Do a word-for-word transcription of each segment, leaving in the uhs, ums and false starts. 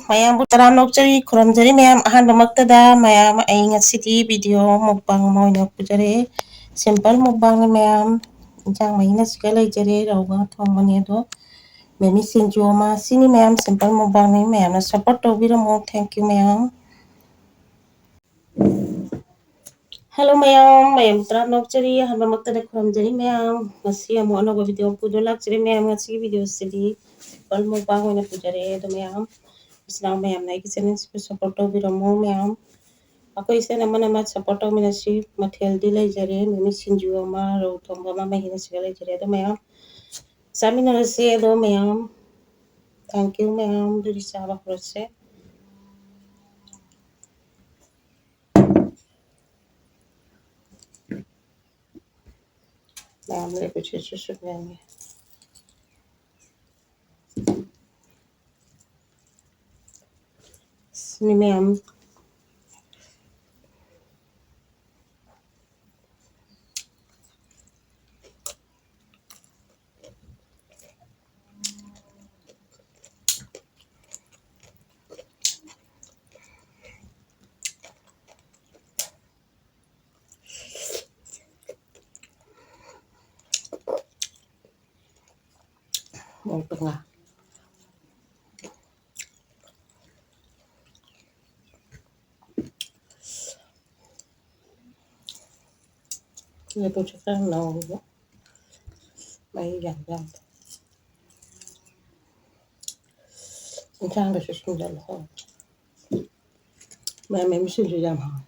ꯃꯌꯥꯝꯕꯨ ꯇꯔꯥꯝꯅ ꯑꯣꯛꯆꯔꯤ, ꯈꯨꯔꯨꯝꯖꯔꯤ ꯃꯌꯥꯝ꯫ ꯑꯍꯥꯟꯕꯃꯛꯇꯗ ꯃꯌꯥꯝ, ꯑꯩ ꯉꯁꯤꯗꯤ video mukbang ꯑꯃ ꯑꯣꯏꯅ ꯄꯨꯖꯔꯛꯑꯦ꯫ Simple mukbangꯅꯤ ꯃꯌꯥꯝ꯫ ꯏꯟꯁꯥꯡ ꯃꯍꯤꯅ ꯁꯤꯒ ꯂꯩꯖꯔꯦ, ꯔꯧꯒ ꯊꯣꯡꯕꯅꯦ ꯑꯗꯣ꯫ ꯃꯤꯃꯤ ꯁꯤꯡꯖꯨ ꯑꯃ, ꯁꯤꯅꯤ ꯃꯌꯥꯝ, simple mukbangꯅꯤ꯫ ꯃꯌꯥꯝꯅ support ꯇꯧꯕꯤꯔꯝꯃꯣ꯫ Thank you ꯃꯌꯥꯝ꯫ Hello ꯃꯌꯥꯝ, ꯃꯌꯥꯝ ꯇꯔꯥꯝꯅ ꯑꯣꯛꯆꯔꯤ꯫ ꯑꯍꯥꯟꯕꯃꯛꯇꯗ ꯈꯨꯔꯨꯝꯖꯔꯤ ꯃꯌꯥꯝ꯫ ꯉꯁꯤ ꯑꯃꯨꯛ ꯑꯅꯧꯕ video ꯄꯨꯗꯨꯅ ꯂꯥꯛꯆꯔꯤ ꯃꯌꯥꯝ꯫ ꯉꯁꯤꯒꯤ videoꯁꯤꯗꯤ simple mukbang ꯑꯣꯏꯅ ꯄꯨꯖꯔꯛꯑꯦ꯫ ꯑꯗꯣ ꯃꯌꯥꯝ, ꯏꯆꯤꯟ ꯏꯅꯥꯎ ꯃꯌꯥꯝꯅ ꯑꯩꯒꯤ channelꯁꯤꯕꯨ support ꯇꯧꯕꯤꯔꯝꯃꯣ ꯃꯌꯥꯝ꯫ ꯑꯩꯈꯣꯏ ꯏꯆꯤꯟ ꯑꯃꯅ ꯑꯃ support ꯇꯧꯃꯤꯟꯅꯁꯤ꯫ ꯃꯊꯦꯜꯗꯤ ꯂꯩꯖꯔꯦ, ꯃꯤꯃꯤ ꯁꯤꯡꯖꯨ ꯑꯃ, ꯔꯧ ꯊꯣꯡꯕ ꯑꯃ, ꯃꯍꯤꯅ ꯁꯤꯒ ꯂꯩꯖꯔꯦ꯫ ꯑꯗꯣ ꯃꯌꯥꯝ, ꯆꯥꯃꯤꯟꯅꯔꯁꯦ꯫ ꯑꯗꯣ ꯃꯌꯥꯝ, thank you ꯃꯌꯥꯝ꯫ ꯑꯗꯨꯗꯤ ꯆꯥꯕ ꯍꯧꯔꯁꯦ꯫ ꯃꯌꯥꯝ ꯂꯩꯕꯁꯤꯁꯨ ꯁꯨꯝ ꯌꯦꯡꯉꯦ꯫ ꯁꯤꯅꯤ ꯃꯌꯥꯝ꯫ ꯃꯣꯔꯣꯛꯇꯣ ꯉꯥ꯫ ꯁꯤꯅ ꯄꯨꯡꯁꯦ ꯈꯔ ꯅꯧꯔꯤꯕ꯫ ꯃꯍꯤ ꯌꯥꯝ ꯌꯥꯎꯗꯦ꯫ ꯏꯟꯁꯥꯡꯗꯁꯨ ꯁꯨꯝꯖꯜꯂꯣ꯫ ꯃꯌꯥꯟ ꯃꯌꯥꯟ ꯁꯤꯡꯖꯨ ꯌꯥꯝ ꯍꯥꯎꯋꯦ꯫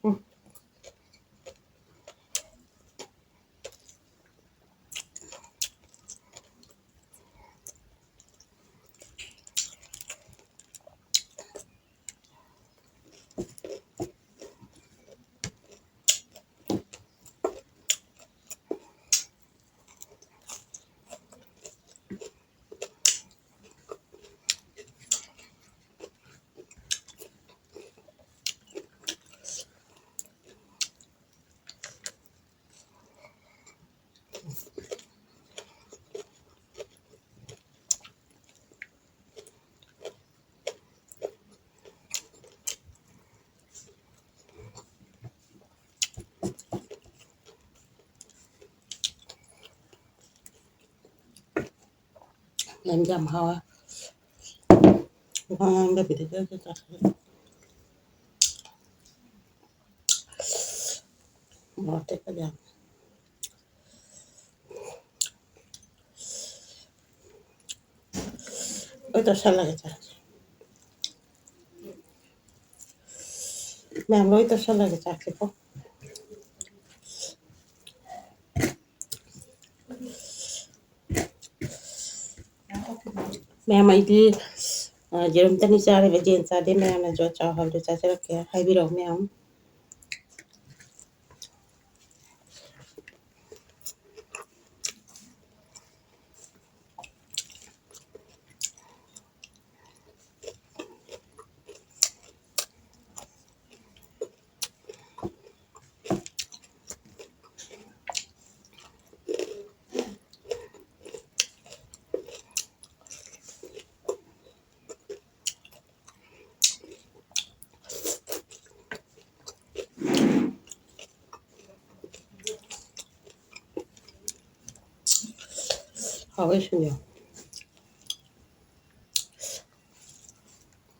ꯎꯝ꯫ ꯌꯥꯝ ꯌꯥꯝ ꯍꯥꯎꯋꯦ꯫ ꯋꯥ ꯉꯥꯡꯗꯕꯤꯗ ꯖꯔ ꯖꯔ ꯆꯥꯊꯣꯛꯑꯦ꯫ ꯃꯣꯔꯣꯛ ꯑꯇꯦꯛꯄꯗꯤ ꯌꯥꯝ ꯂꯣꯏ ꯇꯣꯠꯁꯜꯂꯒꯦ ꯆꯥꯛꯁꯦ꯫ ꯃꯌꯥꯝ ꯂꯣꯏ ꯇꯣꯠꯁꯜꯂꯒꯦ ꯆꯥꯛꯁꯦꯀꯣ꯫ ꯃꯌꯥꯝ ꯑꯩꯗꯤ, ꯑ, ꯌꯦꯔꯨꯝꯇꯅꯤ ꯆꯥꯔꯤꯕ, ꯌꯦꯟ ꯆꯥꯗꯦ꯫ ꯃꯌꯥꯝꯅꯁꯨ ꯆꯥꯎ ꯍꯥꯏꯕꯗꯨ ꯆꯥꯖꯔꯛꯀꯦ꯫ ꯍꯥꯏꯕꯤꯔꯛꯑꯣ ꯃꯌꯥꯝ꯫ ꯍꯥꯎꯋꯦ ꯁꯤꯡꯖꯨ꯫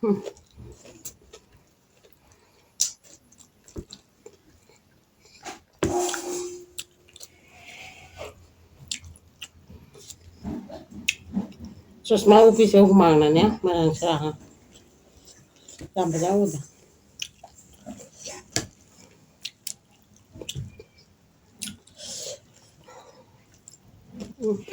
ꯎꯝ꯫ ꯆꯁꯃꯥ ꯎꯞꯄꯤꯁꯦ ꯍꯨꯃꯥꯡꯅꯅꯦ ꯃꯔꯥꯡ ꯁꯥꯡ ꯌꯥꯝꯕ ꯌꯥꯎꯗꯦ꯫ ꯎꯝ꯫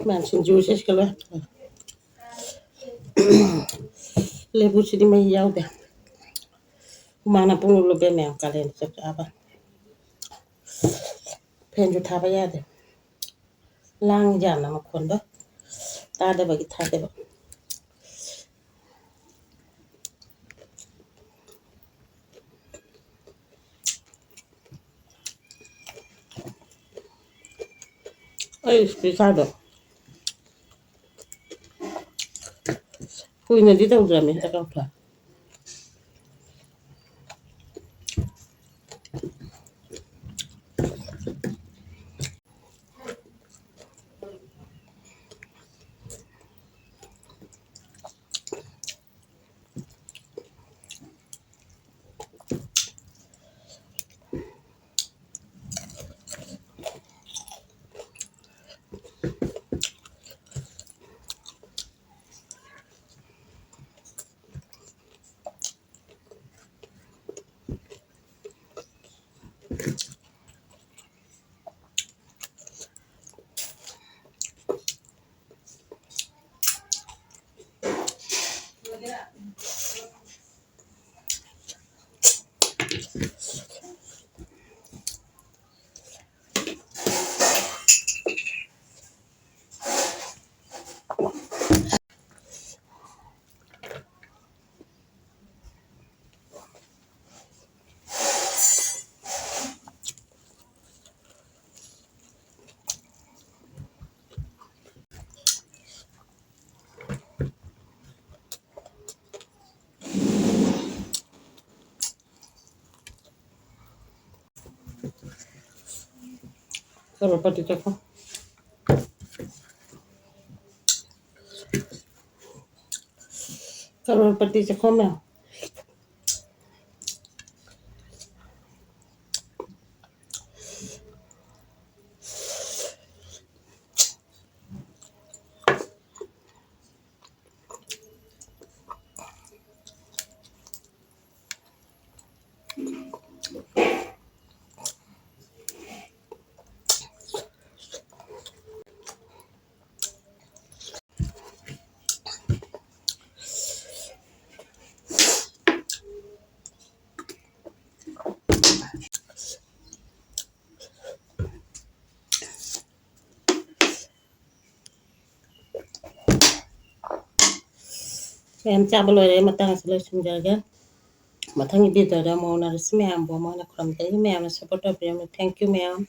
ꯃꯌꯥꯝ ꯁꯤꯡꯖꯨꯁꯦ ꯁꯤꯒ ꯂꯣꯏ ꯍꯥꯞꯆꯤꯜꯂꯦ꯫ ꯂꯦꯕꯨꯁꯤꯗꯤ ꯃꯍꯤ ꯌꯥꯎꯗꯦ꯫ ꯍꯨꯃꯥꯡꯅ ꯄꯨꯡꯂꯨꯞ ꯂꯨꯞꯄꯦ ꯃꯌꯥꯝ, ꯀꯥꯂꯦꯟ ꯆꯞ ꯆꯥꯕ꯫ ꯐꯦꯟꯁꯨ ꯊꯥꯕ ꯌꯥꯗꯦ꯫ ꯂꯥꯡꯉꯤꯗ ꯌꯥꯝꯅ ꯃꯈꯣꯟꯗꯣ꯫ ꯇꯥꯗꯕꯒꯤ ꯊꯥꯗꯦꯕ꯫ ꯑꯩ ꯏꯁꯄꯤꯀꯔꯗꯣ ꯀꯨꯏꯅꯗꯤ ꯇꯧꯗ꯭ꯔꯕꯅꯤ ꯍꯟꯗꯛ ꯀꯛꯄ꯫ Crorepati ꯆꯠꯈꯣ꯫ Crorepati ꯆꯠꯈꯣ ꯃꯌꯥꯝ꯫ ꯃꯌꯥꯝ ꯆꯥꯕ ꯂꯣꯏꯔꯦ, ꯃꯇꯥꯡ ꯑꯁꯤ ꯂꯣꯏꯁꯤꯟꯖꯔꯒꯦ꯫ ꯃꯊꯪꯒꯤ ꯚꯤꯗꯤꯑꯣꯗ ꯑꯃꯨꯛ ꯎꯅꯔꯁꯤ꯫ ꯃꯌꯥꯝꯕꯨ ꯑꯃꯨꯛ ꯍꯟꯅ ꯈꯨꯔꯨꯝꯖꯔꯤ꯫ ꯃꯌꯥꯝꯅ ꯁꯞꯄꯣꯔꯠ ꯇꯧꯕꯤꯔꯝꯃꯤ꯫ Thank you ꯃꯌꯥꯝ꯫